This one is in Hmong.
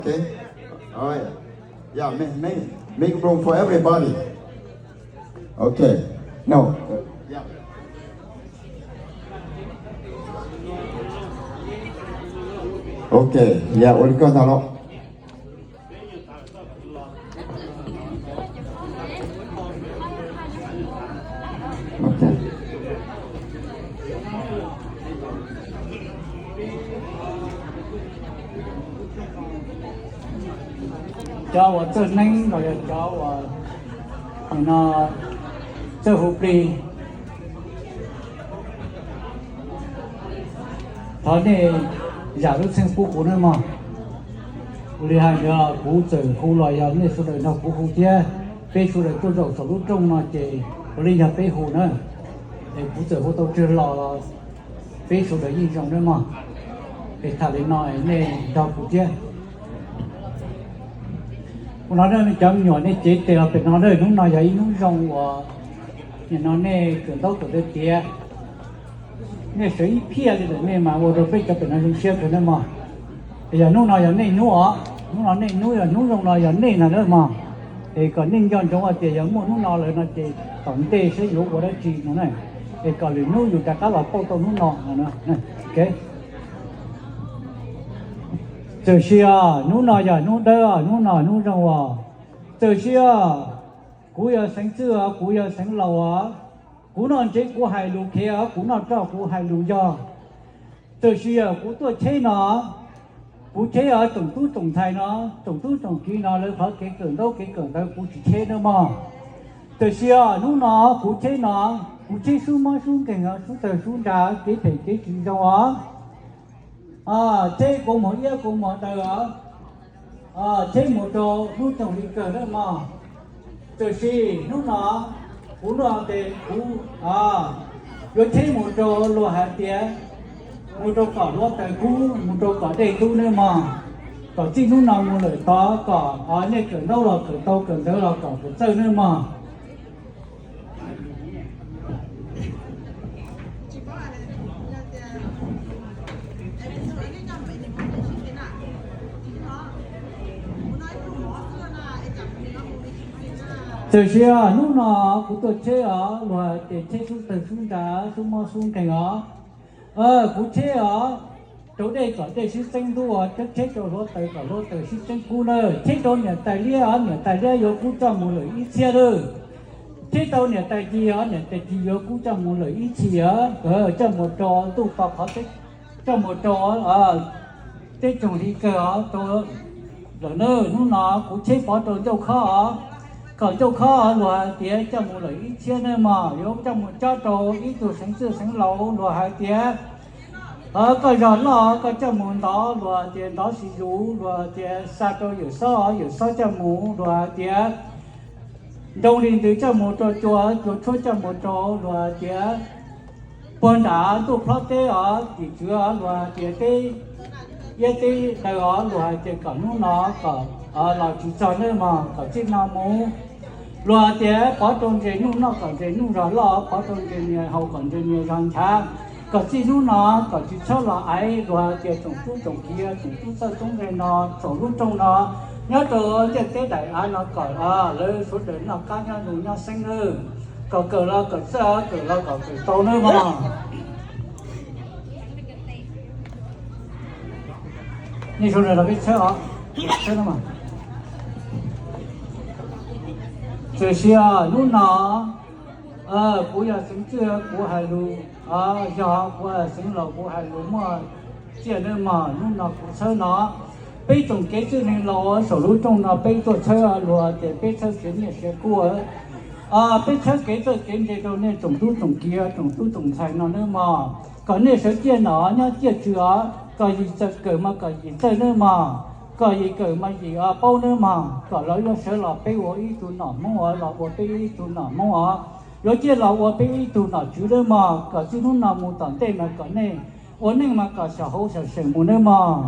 Okay. All right. Yeah, make, make, make room for everybody. Okay. No. Yeah. Okay. Yeah, ua li koj ntag los. Cov uas txawj neeb los yog cov uas no txawj hu plig, thov nej zam lub txheej pub kuv nawb mog. Li hais ntawd kuv txawm hu los yog nej sawv daws nrog kuv hu thiab, peb sawv daws tuaj zaum saum lub rooj no ces ua li yog peb hu na, es kuv txawm hu tau tsawg los peb sawv daws yeej zoo nawb mog. Es tham li no nej nrog kuv thiab. Ua no cov me nyuam nej cev tes los pem no na, hnub no yog ib hnub zoo uas nim no nej kawm ntaub kawm ntawv tiav, nej sawv ib phiaj li lawm nej mas ua rau peb cov pem no zoo siab kawg nawb mog. Es yog hnub no yog nej hnub os, hnub no nej hnub, yog hnub zoo no yog nej ntag nawb mog. Es kom nej nco ntsoov hais tias yog muaj hnub no lawm no ces tom ntej saib yuav ua dab tsi no na, es kom lwm hnub yus rov qab los pauj tau hnub no. Txawm sis os hnub no yog hnub dawb os, hnub no hnub zoo os. Txawm sis os kuv yog Xeev Txwj os, kuv yog Xeev Laus os, kuv noj ntsev kuv hais lus khiav os, kuv noj roj kuv hais lus yog. Txawm sis os kuv tuaj cheb no, kuv cheb os tsoom tub tsoom ntxhais no, tsoom tub tsoom kiv no lawv qhov kev kawm ntaub kev kawm ntawv kuv tsis cheb nawb mog. Txawm sis os hnub no kuv cheb no, kuv cheb sub mob sub nkeeg os, sub tawg sub nra, kev phem kev tsis zoo os, cheb kua muag iab kua muag daw os, cheb mus rau hnub tsoom li kawg nawb mog. Txawm sis hnub no kuv noj tes kuv yuav cheb mus rau luag hais tias mus rau kom hluav taws kub, mus rau kom dej ntub nawb mog. Kom txij hnub no mus lawm tod kom nej kawm ntaub los kawm tau, kawm ntawv los kom kawm txawj nawb mog. Txawm sis os hnub no kuv tuaj cheb os luag hais tias cheb sub tawg sub nra, sub mob sub nkeeg os. Kuv cheb os rau dej kom dej sib txeeb ntub os, cheb rau hluav taws kom hluav taws sib txeeb kub nawb. Cheb rau niam tais liab os, niam tais liab yuav kub coj mus lawm ib txhiab lawm. Cheb rau niam tais ci os, niam tais ci yuav kub coj mus lawm ib txhis os, coj mus rau ntuj to qhov, coj mus rau teb tsoom hli kawg os, rau lawm nawb. Hnub no kuv cheb pov rau ncauj khob os, kom ncauj khob luag hais tias coj mus lawm ib txhiab nawb mog, yuav coj mus cob rau ib tug Xeev Txwj Xeev Laus luag hais tias koj zog loj koj coj mus ntov luag hais tias ntov sis zus luag hais tias xa rau Yawm Xob, Yawm Xob coj mus luag hais tias nroo li ntws coj mus rau cua, cua tshuab coj mus rau luag hais tias puag nram ntuj plhob teb os, tim tswv os luag hais tias teb iab teb daw os luag hais tias kom hnub no kom los tsis txog nawb mog, kom txij no mus luag hais tias pov rau ntses nuj noj kom ntses nuj zog loj, pov rau ntses nias haus kom ntses nias zog nchav. Kom txij hnub no kom tsis txhob los aiv luag hais tias tsoom tub tsoom kiv tsoom tub txawj tub nqe no, tsoom lub rooj no, nyob rau ntiaj teb daim av no kom lawv sawv daws noj qab nyob zoo nyob xeeb nawb. Kom kawm los kom txawj, kawm los kom kawm tau nawb mog. Nej sawv daws los peb txhawb os, txhawb no mas. Txawm sis os hnub no kuv yog Xeev Txwj kuv hais lus, yog kuv Xeev Laus kuv hais lus muaj ciaj nawb mog. Hnub no kuv txhawb no peb tsoom kev txwj neeg laus saum lub rooj no peb tuaj txhawb luag tias peb txhawb kev nyiaj kev kub, peb txhawb kev txawj kev ntse rau nej tsoom tub tsoom kiv tsoom tub tsoom ntxhais no nawb mog. Kom nej sawv ciaj nom nyob ciaj tswv os, kom yim txawj kawm mas kom yim txawj nawb mog, kom yim kawm mas yim paub nawb mog. Kom lawv yuav sawv los peb ua ib tug nom Hmoob os, los ua peb ib tug nom Hmoob os, yuav ciaj los ua peb ib tug nom tswv nawb mog. Kom txij hnub no mus tom ntej mas kom nej ua neej mas kom xyaum hauv xyaum seem mus nawb mog.